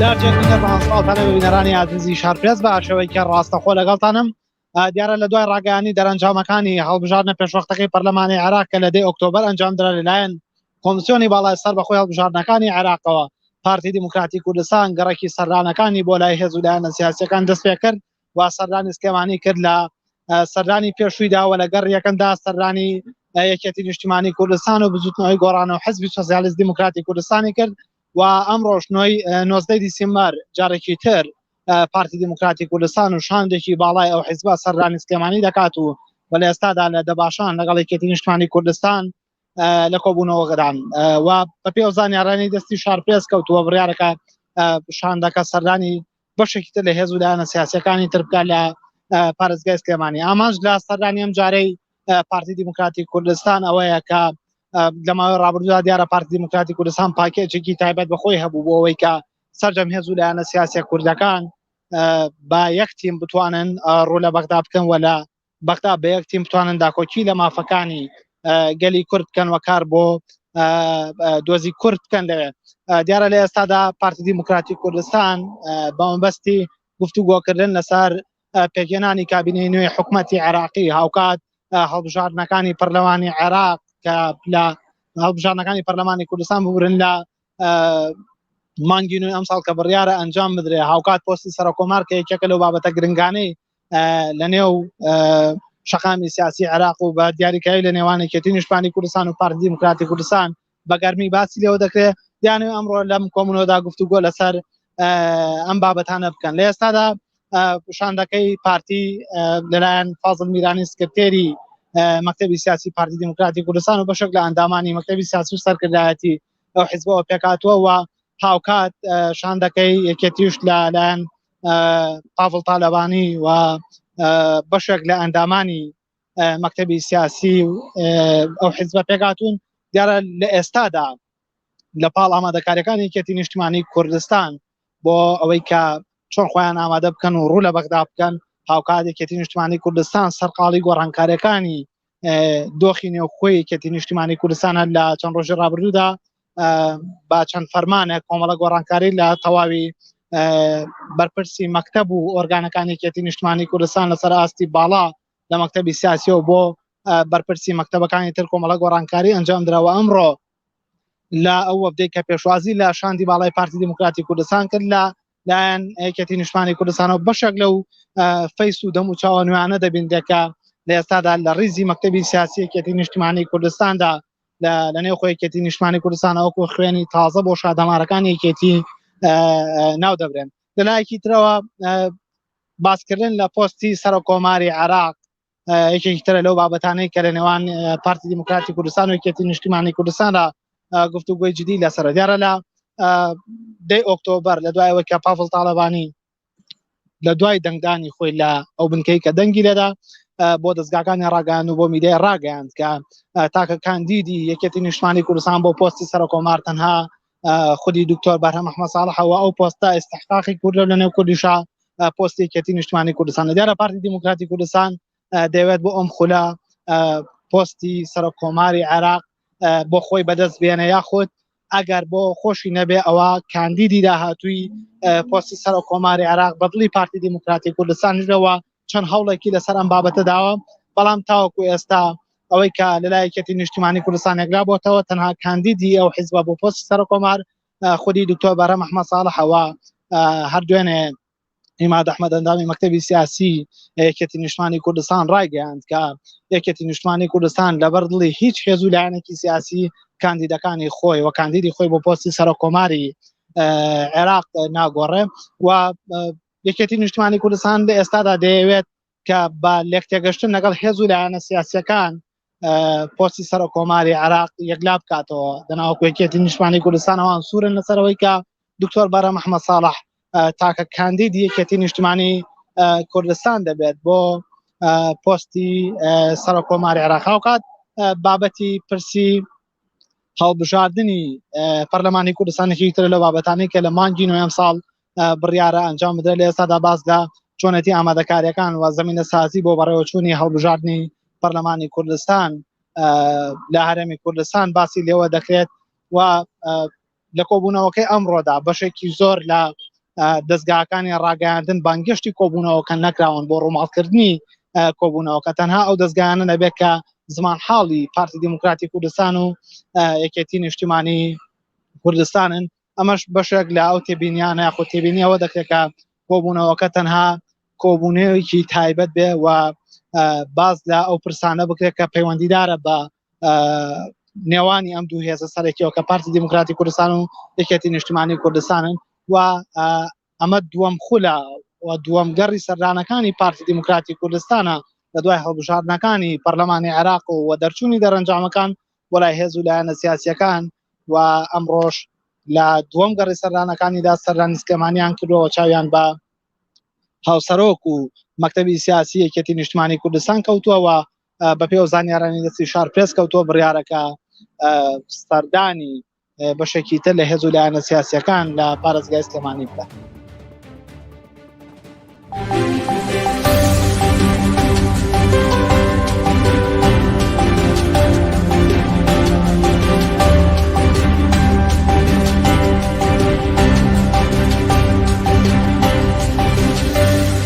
دیدار بینەران سڵاوتان لێ بینەرانی ئازیزی شارپرێس بە شێوەیەکی ڕاستەخۆ لەگەڵتانم. دیارە لە دوای ڕاگەیانی دەرەنجامەکانی هەڵبژاردنە پێشوەختەکەی پەرلەمانی عێراق کە لە دەی ئۆکتۆبەر ئەنجامدرا لەلایەن کۆمسیۆنی باڵای سەر بەخۆی هەڵبژاردنەکانی عێراقەوە، پارتی دیموکراتی کوردستان گەڕەکی سەردانەکانی بۆ لای هێز و لایەنە سیاسیەکان دەست پێکرد و سەردانی سلێمانی کرد لە سەردانی پێشوویدا و لە گەڕ یەکەمدا سەردانی یەکێتی نیشتیمانی کوردستان و بزوتنەوەی گۆڕان و حزبی سۆسیالیست دیموکراتی کوردستانی کرد و ئەمڕۆش نۆی 19 دیسمبەر جارێکی تر پارتی دیموکراتی کوردستان و شاندێکی باڵای ئەو حیزبە سەردانی سلێمانی دەکات و و لە ئێستادا لە دەباشان لەگەڵ یەکێتی نیشتمانی کوردستان لە کۆبوونەوەگەدان و بە پێ زانیارانی دەستی شارپێس کەوتووە بڕیارەکە شاندەکە سەردانی بەشێکی تر لە هێز و لایەنە سیاسەکانی تر بکات لە پارێزگای سلێمانی. ئامانج لە سەردانی ئەم جارەی پارتی دیموکراتی کوردستان ئەوەیە کە لە ماوەی ڕابردوودا دیارە پارتی دیموکراتی کوردستان پاکێجێکی تایبەت بەخۆی هەبوو بۆ ئەوەی کە سەرجەم هێز و لایەنە سیاسیە کوردەکان با یەک تیم بتوانن ڕوو لە بەغدا بکەن و لە بەغدا بە یەک تیم بتوانن داکۆکی لە مافەکانی گەلی کورد بکەن و کار بۆ دۆزی کورد بکەن لەوێ. دیارە لە ئێستادا پارتی دیموکراتی کوردستان بە مەبەستی گفتوگۆکردن لەسەر پێکهێنانی کابینەی نوێی حکومەتی عێراقی، هاوکات هەڵبژاردنەکانی پەرلەمانی عێراق کە لە هەڵبژاردنەکانی پەرلەمانی کوردستان ببورن لە مانگی نوێی ئەمساڵ کە بڕیارە ئەنجام بدرێ، هاوکات پۆستی سەرۆککۆمار کە یەکێکە لەو بابەتە گرنگانەی لە نێو شەقامی سیاسی عێراق و بە دیاریکایی لە نێوان یەکێتی نیشتمانی کوردستان و پارتی دیموکراتی کوردستان بە گەرمی باسی لێوە دەکرێت. دیانەوێ ئەمڕۆ لەم کۆمونەوەدا گفتوگۆ لەسەر ئەم بابەتانە بکەن. لە ئێستادا شاندەکەی پارتی لەلایەن فازل میرانی سکرتێری مەکتەبی سیاسی پارتی دیموکراتی کوردستان و بەشێک لە ئەندامانی مەکتەبی سیاسی و سەرکردایەتی ئەو حیزبەوە پێکهاتووە و هاوکات شاندەکەی یەکێتیش لەلایەن پاڤڵ تالەبانی و بەشێک لە ئەندامانی مەکتەبی سیاسی و ئەو حیزبە پێکهاتوون. دیارە لە ئێستادا لە پاڵ ئامادەکاریەکان یەکێتی نیشتمانی کوردستان بۆ ئەوەی کە چۆن خۆیان ئامادە بکەن و ڕوو لە بەغدا بکەن، هاوکات یەکێتی نیشتمانی کوردستان سەرقاڵی گۆڕانکاریەکانی دۆخی نێوخۆی یەکێتی نیشتیمانی کوردستانە. لە چەند ڕۆژی ڕابردوودا با چەند فەرمانێک کۆمەڵە گۆڕانکاری لە تەواوی بەرپرسی مەکتەب و ئۆرگانەکانی یەکێتی نیشتمانی کوردستان لەسەر ئاستی باڵا لە مەکتەبی سیاسیەوە بۆ بەرپرسی مەکتەبەکانی تر کۆمەڵە گۆڕانکاری ئەنجام دراوە. ئەمڕۆ لە ئەو وەفدەی کە پێشوازی لە شاندی باڵای پارتی دیموکراتی کوردستان کرد لە لایەن یەکێتی نیشتمانی کوردستانەوە، بەشێک لەو face و دەم و چاوە نوێیانە دەبیندرێت کە لە ئێستادا لە ڕیزی مەکتەبی سیاسی یەکێتی نیشتمانی کوردستاندا لە نێو خۆی یەکێتی نیشتمانی کوردستان وەکو خوێنی تازە بۆ شادەمارەکانی یەکێتی ناو دەبرێن. لەلایەکی ترەوە باسکردن لە پۆستی سەرۆک کۆماری عێراق یەکێکی ترە لەو بابەتانەی کە لە نێوان پارتی دیموکراتی کوردستان و یەکێتی نیشتیمانی کوردستاندا گفتوگۆی جدی لەسەر. دیارە لە دەی ئۆکتۆبەر لە دوای ئەوەی کە پاڤڵ تاڵەبانی لە دوای دەنگدانی خۆی لە ئەو بنکەی کە دەنگی لێدا بۆ دەستگاکانی ڕاگەیاند و بۆ میدیای ڕاگەیاند کە تاکە کاندیدی یەکێتی نیشتمانی کوردستان بۆ پۆستی سەرۆکۆمار تەنها خودی دکتۆر بەرهەم ئەحمەد ساڵحەوە ئەو پۆستە ئیستحقاقی کوردە لە نێو کوردیشا پۆستی یەکێتی نیشتمانی کوردستان. دیارە پارتی دیموکراتی کوردستان دەیەوێت بۆ ئەم خولە پۆستی سەرۆک کۆماری عێراق بۆ خۆی بەدەست بێنە، یاخود ئەگەر بۆ خۆشی نەبێ ئەوە کاندیدی داهاتووی پۆستی سەرۆک کۆماری عێراق بە دڵی پارتی دیموکراتی کوردستان لەوە چەند هەوڵێکی لەسەر ئەم بابەتە داوە، بەڵام تاوەکو ئێستا ئەوەی کە لەلای یەکێتی نیشتیمانی کوردستان یەکلا بۆتەوە تەنها کاندیدی ئەو حیزبە بۆ پۆستی سەرۆک کۆمار خودی دکتۆر بەرهەم ئەحمەد ساڵحەوە. هەر دوێنێ عیماد ئەحمەد ئەندامی مەکتەبی سیاسی یەکێتی نیشتمانی کوردستان ڕایگەیاند کە یەکێتی نیشتمانی کوردستان لەبەر دڵی هیچ هێز و لایەنێکی سیاسی کاندیدەکانی خۆی و کاندیدی خۆی بۆ پۆستی سەرۆک کۆماری عێراق ناگۆڕێ و یەکێتی نیشتمانی کوردستان لە ئێستادا دەیەوێت کە بە لێکتێگەشتن لەگەڵ هێز و لایەنە سیاسیەکان پۆستی سەرۆک کۆماری عێراق یەکلا بکاتەوە. دەناوەکو یەکێتی نیشتمانی کوردستان ئەوان سوورن لەسەرەوەی کە دکتۆر بەرهەم ئەحمەد ساڵح تاکە کاندیدی یەکێتی نیشتمانی کوردستان دەبێت بۆ پۆستی سەرۆک کۆماری عێراق. هاوکات بابەتی پرسی هەڵبژاردنی پەرلەمانی کوردستان یەکێکی ترە لەو بابەتانەی کە لە مانگی نۆیەم ساڵ بڕیارە ئەنجام بدرێت. لە ئێستادا باس لە چۆنێتی ئامادەکاریەکان و زمینە سازی بۆ بەڕێوەچوونی هەڵبژاردنی پەرلەمانی کوردستان لە هەرێمی کوردستان باسی لێوە دەکرێت و لە کۆبوونەوەکەی ئەمڕۆدا بەشێکی زۆر لە دەستگاکانی ڕاگەیاندن بانگێشتی کۆبوونەوەکە نەکراون بۆ ڕووماڵکردنی کۆبوونەوەکە تەنها ئەو دەستگایانە نەبێت کە زمان حاڵی پارتی دیموکراتی کوردستان و یەکێتی نیشتیمانی کوردستانن ئەمەش بەشێک لە ئەو تێبینیانە یاخود تێبینی ئەوە دەکرێت کە کۆبوونەوەکە تەنها کۆبوونەوەیەکی تایبەت بێ و باز لە ئەو پرسانە بکرێت کە پەیوەندیدارە بە نێوانی ئەم دوو هێزە سەرەکیەوە کە پارتی دیموکراتی کوردستان و یەکێتی نیشتمانی کوردستانن و ئەمە دووەم خولە و دووەم گەڕی سەردانەکانی پارتی دیموکراتی کوردستانە لە دوای هەڵبژاردنەکانی پەرلەمانی عێراق و دەرچوونی دەرەنجامەکان وەلای هێز و لایەنە سیاسیەکان و ئەمڕۆژ لە دووەم گەڕی سەردانەکانیدا سەردانی سلێمانیان کردەوە چاویان بە هاوسەرۆک و مەکتەبی سیاسی یەکێتی نیشتمانی کوردستان کەوتووە و بە پێ و زانیارانی دەستی شار پرێس کەوتووە بڕیارەکە سەردانی بەشێکی تر لە هێز و لایەنە سیاسیەکان لە پارێزگای سلێمانی بکات.